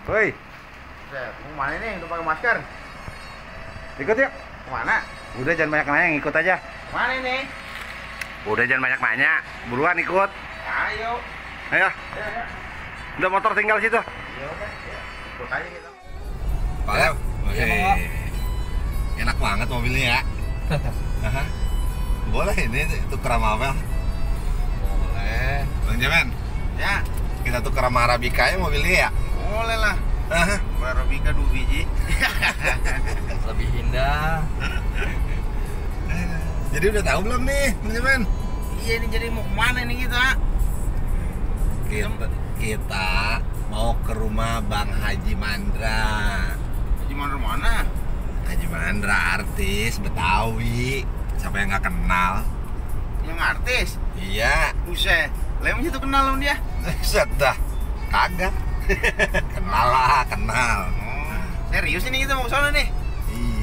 Woi, Mau mana nih? Udah pakai masker? ikut yuk. Kemana? Udah jangan banyak nanya, ikut aja. Kemana nih? Udah jangan banyak nanya, buruan ikut. Ayo. Ayo, Ya. udah motor tinggal situ. Ya udah. Ya. Ikut aja kita. Pak Leo, enak banget mobilnya ya. Aha. Boleh ini tuker sama apa? Boleh. Bang Jaman, Ya. kita tuker sama Arabica ya mobilnya ya. Boleh lah. Aha. Arabica 2 biji. Lebih indah. Jadi udah tahu belum nih, Bang Jaman? Iya, ini jadi mau kemana nih kita? Kita mau ke rumah Bang Haji Mandra. Di mana? Haji Mandra artis Betawi. Siapa yang nggak kenal? Yang artis? Iya. Buset. Lemnya tuh kenal sama dia. Set dah. Kagak. Kenal lah, kenal. Oh, serius ini kita mau ke sana nih?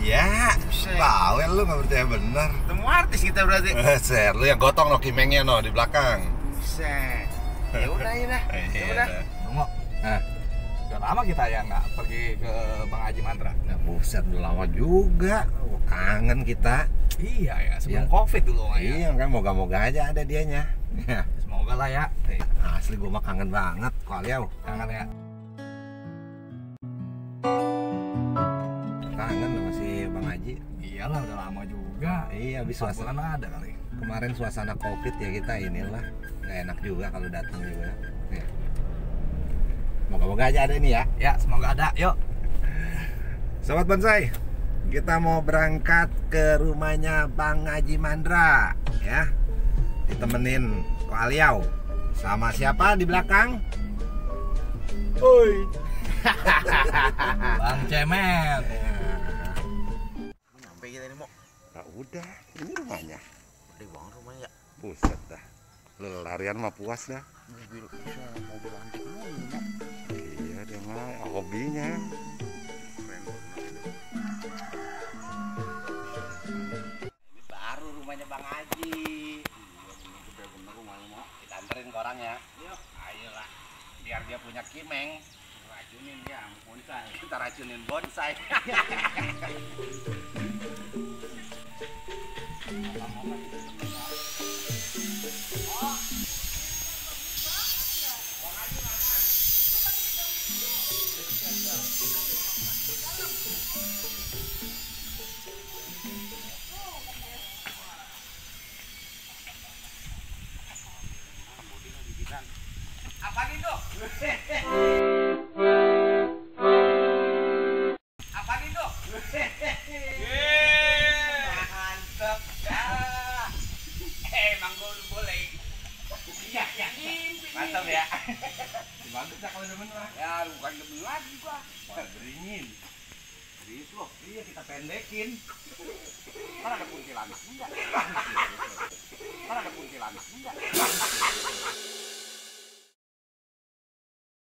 Iya. Buset. Bawel lu nggak percaya bener. Ketemu artis kita berarti. Ser, lu yang gotong no kimengnya no di belakang. Buset. Ya udah. Ya udah. Tunggu. Nah, udah lama kita ya nggak pergi ke Bang Haji Mandra. Nah, buset, udah lama juga. Oh, kangen kita. Iya ya, sebelum Iya. COVID dulu ya. Iya, kan moga-moga aja ada dianya. Semoga lah ya. Asli gua mah kangen banget, Kok Liau. Jangan ya. Kangen sama si Bang Haji. Iyalah udah lama juga. Iya, habis 4 suasana bulan ada kali. kemarin suasana Covid ya kita inilah nggak enak juga kalau datang juga. Ya. Moga-moga aja ada ini ya. Ya, semoga ada. Yuk. Sobat Bonsai, kita mau berangkat ke rumahnya Bang Haji Mandra ya. Ditemenin Ko Aliau. Sama siapa di belakang? Oi. Bang Cemen. Nyampe kita ini mau. Nah, udah, ini rumahnya. Gede banget rumahnya ya. Buset dah. Lu larian mah puas dah. Mobil antik lu ini mau. Iya, dia mah hobinya. Keren banget itu. Ini baru rumahnya Bang Haji. Iya, gede bener rumahnya mau. Kita anterin ke orangnya. Yuk. Ayolah, biar dia punya kimeng. Racunin dia sama bonsai. Kita racunin bonsai. Apa nih, Dok? Apa nih, Dok? Mantap. Emang gue boleh. Iya. Mantap ya. Bagus ya kalau demen lah. Ya, bukan demen lagi gua. Wah, beringin. Serius loh. Iya, kita pendekin. Kan ada kuntilanak enggak? Kan ada kuntilanak enggak?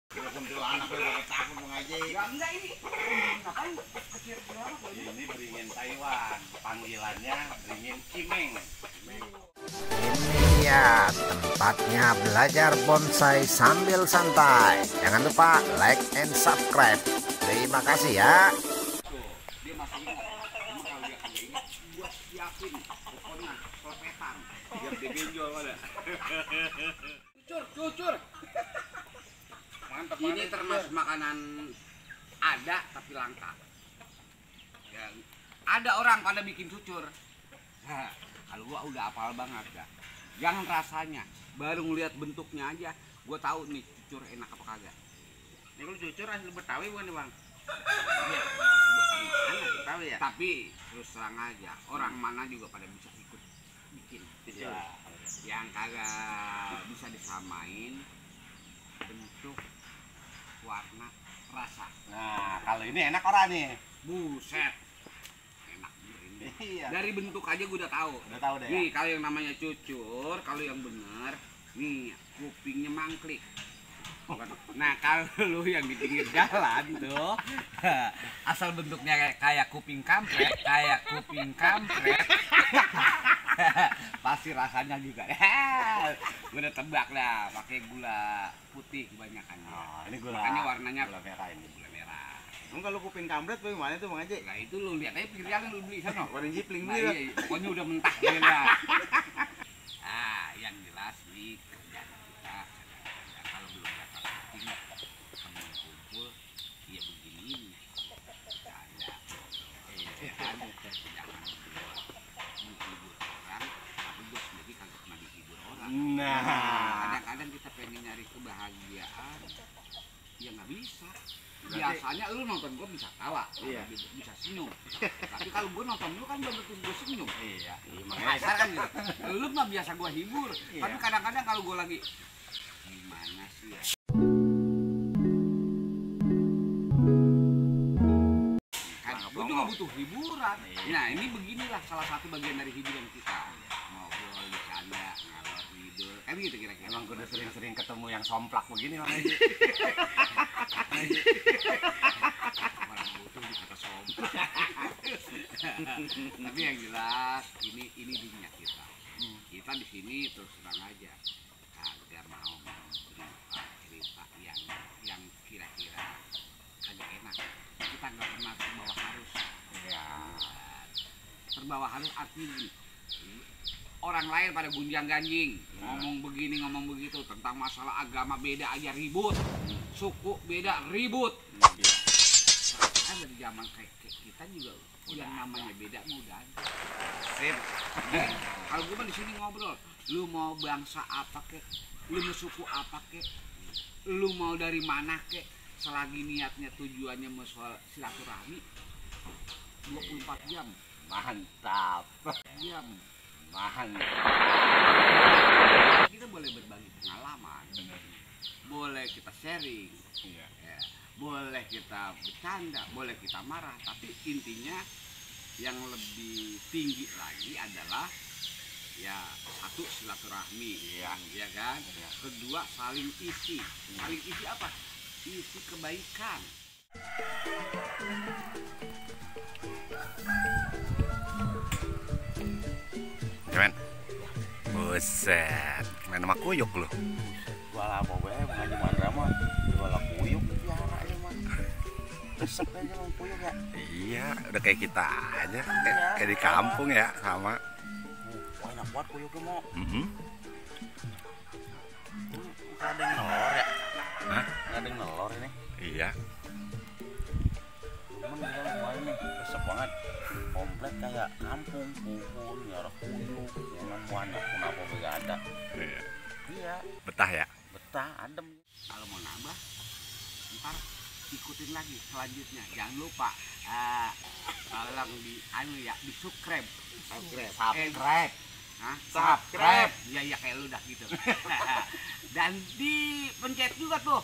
Gila kuntilanak lu pakai takut mau ngaji. Ya enggak ini. Ngapain? Kecil kuntilanak loh. Ini beringin Taiwan. Panggilannya beringin Kimeng. Ini ya tempatnya belajar bonsai sambil santai. Jangan lupa like and subscribe. Terima kasih ya. Dia masih ingat. Cuma kalau dia kagak ingat, gua siapin pokoknya sopetan biar dia benjol pada. Cucur. Mantap. Ini termasuk makanan ada tapi langka. Ya, ada orang pada bikin cucur. Nah, kalau gua udah hafal banget ya. Jangan rasanya, baru ngeliat bentuknya aja, gua tahu nih cucur enak apa kagak. Ini lu jujur asli Betawi bukan nih, Bang? Iya, buatan mana? Betawi ya? Tapi terus terang aja, orang mana juga pada bisa ikut bikin. Iya. Yang kagak bisa disamain bentuk, warna, rasa. Nah, kalau ini enak orang nih. Buset, enak bener ini. Iya. Dari bentuk aja gue udah tahu. Udah tahu deh ya. Nih kalau yang namanya cucur, kalau yang bener, nih kupingnya mangklik. Nah kalau lu yang di pinggir jalan tuh, asal bentuknya kayak kuping kampret, pas pasti rasanya juga. Gue udah tebak dah, pakai gula putih kebanyakan. Oh, ini gula. Makanya warnanya gula merah ini. gula merah. Emang kalau kuping kampret bagaimana tuh Bang Haji? Nah itu lu lihat aja pinggir jalan lu beli sana. Warna jipling Nah, dulu. iya, pokoknya udah mentah dia lah. Ah, yang jelas nih kerjaan kita ya, kalau belum dapat penting kamu kumpul ya begini ini. Canda. Jangan menghibur orang, tapi gue sendiri kagak pernah dihibur orang. Nah, Kadang-kadang kita pengen nyari kebahagiaan, ya nggak bisa. Biasanya lu nonton gue bisa tawa, Iya. bisa senyum. Tapi kalau gue nonton lu kan belum tentu gue senyum. iya. Kasar kan gitu. Lu mah biasa gue hibur. Iya. Tapi kadang-kadang kalau gue lagi gimana sih ya? Kan gue juga butuh hiburan. Iya. Nah ini beginilah salah satu bagian dari hiburan kita. Ngobrol, bercanda, ngalor tidur, kan gitu kira-kira. Emang gue udah sering-sering ketemu yang somplak begini Bang Haji. Orang butuh dikata sombong. Tapi yang jelas ini dunia kita. Kita di sini terus terang aja kagak mau cerita yang kira-kira kagak enak. Kita nggak pernah terbawa harus. Iya. Terbawa harus artinya gini, orang lain pada gunjang ganjing ngomong begini ngomong begitu tentang masalah agama beda aja ribut, suku beda ribut. Kan dari zaman kayak kita juga yang namanya beda mah udah ada. Sip. Kalau gue mah di sini ngobrol, lu mau bangsa apa kek, lu mau suku apa kek, lu mau dari mana kek, selagi niatnya tujuannya mau soal silaturahmi 24 jam. Mantap. Jam. Mantap. Kita boleh berbagi pengalaman, boleh kita sharing, Iya. ya. Boleh kita bercanda, boleh kita marah, tapi intinya yang lebih tinggi lagi adalah ya satu silaturahmi, ya kan? Kedua saling isi, saling isi apa? Isi kebaikan. Men, buset, main sama kuyuk lu. Gua lama banget Bang Haji Mandra mah. Gua lah kuyuk piara aja mah. Resep aja Bang kuyuk ya. Iya, udah kayak kita aja, kayak di kampung ya, sama. Enak banget kuyuknya mau. Nggak ada yang nelor ya? Hah? Nggak ada yang nelor ini. Iya. Cuman bilang kemarin nih, resep banget. Komplek kayak kampung, kuhun, nyarap kuyuk, jangan banyak, kenapa gak ada? Iya. Iya, Betah ya. betah, adem. Kalau mau nambah, ntar ikutin lagi selanjutnya. Jangan lupa tolong di subscribe. Subscribe. Hah? Subscribe. Iya kayak lu dah gitu. Dan dipencet juga tuh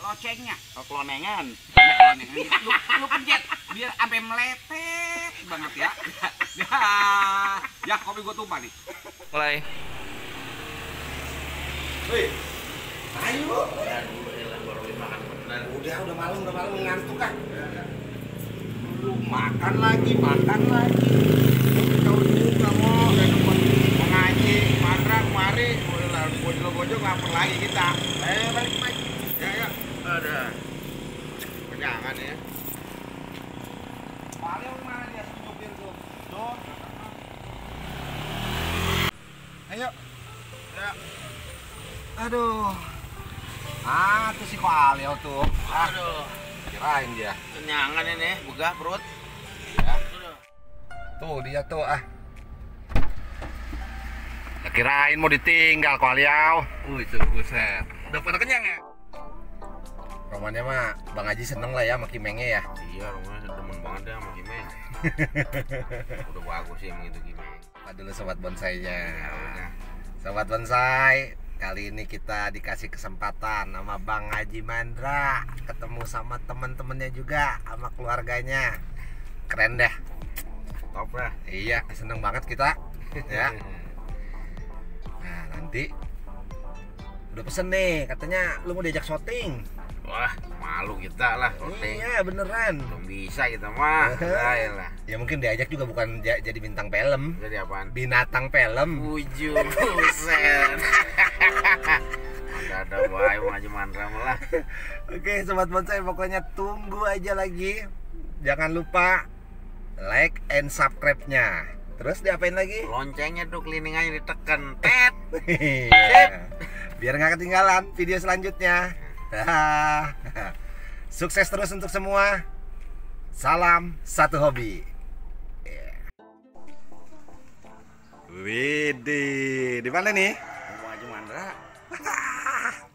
loncengnya. Kelonengan. Lu pencet biar sampai meletet banget ya. Ya kopi gua tumpah nih. Mulai. Wih, ayo. Udah malam ngantuk kan. Lu makan lagi. Kau juga mau dan mengaji, Mandra kemari, lalu bojol-bojol lapar lagi kita. Balik. Ya. Ada. Jangan ya. Paling mana dia supir tuh? Tuh. Ayo. Ya. Aduh. Tuh si Koalio tuh. Aduh. Kirain dia. Kenyangan ini, begah perut. Ya. Tuh dia tuh Kirain mau ditinggal Koalio. Itu buset. Udah pada kenyang ya? Romannya mah Bang Haji seneng lah ya sama Kimengnya ya. Iya, rumahnya demen banget dah sama Kimeng. Udah bagus sih emang itu Kimeng. Aduh sobat bonsainya. Ya udah. Sobat bonsai, kali ini kita dikasih kesempatan sama Bang Haji Mandra ketemu sama teman-temannya juga, sama keluarganya. Keren deh. Top lah. Iya, seneng banget kita. Ya. Nah, nanti udah pesen nih, katanya lu mau diajak syuting. Wah, malu kita lah syuting. Iya beneran. Belum bisa kita mah. Lah. Ya mungkin diajak juga bukan jadi bintang film, Jadi apaan? binatang film. Ujung buset. Ada bae Bang Haji Mandra lah. Oke sobat bonsai, pokoknya tunggu aja lagi. Jangan lupa like and subscribe-nya. Terus diapain lagi? Loncengnya tuh keliningannya ditekan. Tet. Sip. Biar nggak ketinggalan video selanjutnya. Sukses terus untuk semua. Salam satu hobi. Widih, di mana nih? Bang Haji Mandra.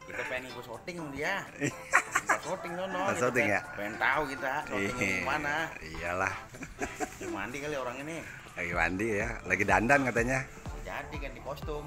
Kita pengen ikut syuting sama dia. Kita syuting nono. Kita syuting ya? Pengen tahu kita syuting di mana. Iyalah, Lagi mandi kali orang ini. lagi mandi ya, lagi dandan katanya. Jadi kan di kostum.